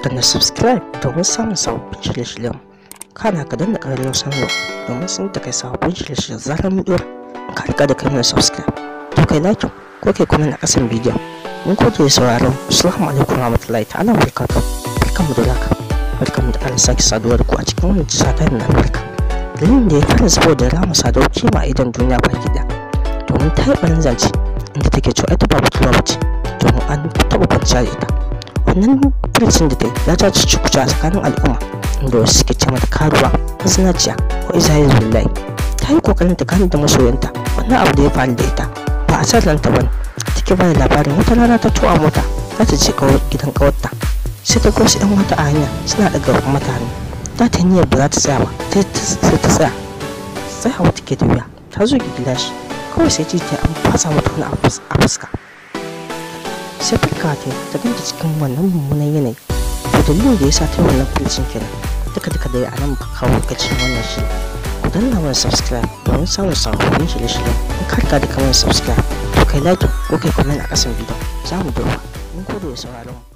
Danna subscribe domin samun sababbin shirye-shiryen. Kana ka danna ƙararrawar sanarwa domin sanar da kai sababbin shirye-shiryen zarar mun ɗora. In ka riga da kai mana subscribe, to kai like ko kai comment a ƙasan bidiyon. Mun gode da sauraron. Assalamu alaikum warahmatullahi ta'ala wabarakatuh. Barkanmu da warhaka. Barkanmu da ƙara sake saduwa da ku a cikin wannan tasha ta mai albarka. Dalilin da ya fara zubo da Rahama Sadau kima a idon duniya baki ɗaya, domin ta yi ɓarin zance inda take cewa ita ba budurwa ba ce, domin an taɓa kwanciya da ita. Wannan furucin da ta yi ya ja cece-kuce a tsakanin al'umma, inda wasu suke ce mata karuwa, mazinaciya ko izayi billahi. Ta yi ƙoƙarin ta gane da masoyanta wannan abu da ya faru da ita ba a san ranta ba ne. Take ba da labarin wata rana ta tuwa mota za ta je gidan ƙawarta, sai ta ga wasu 'yan mata a hanya suna ɗaga mata hannu. Ta ta niyyar ba za ta tsaya ba, sai ta tsaya. Tsayawa take da wuya, ta zo gilashi kawai sai ji ta an fasa mata wani a fuska. Sai farkawa ta ta ganta cikin wannan mummunan yanayi. To dalilin da ya sa ta yi wannan furucin kenan. Duka duka dai a nan muka kawo ƙarshen wannan shiri. Ku danna mana subscribe domin samun sababbin shirye-shiryen. In ka riga da ka mana subscribe, to kai like ko kai comment a ƙasan bidiyon. Za mu duba. Mun gode da sauraron mu.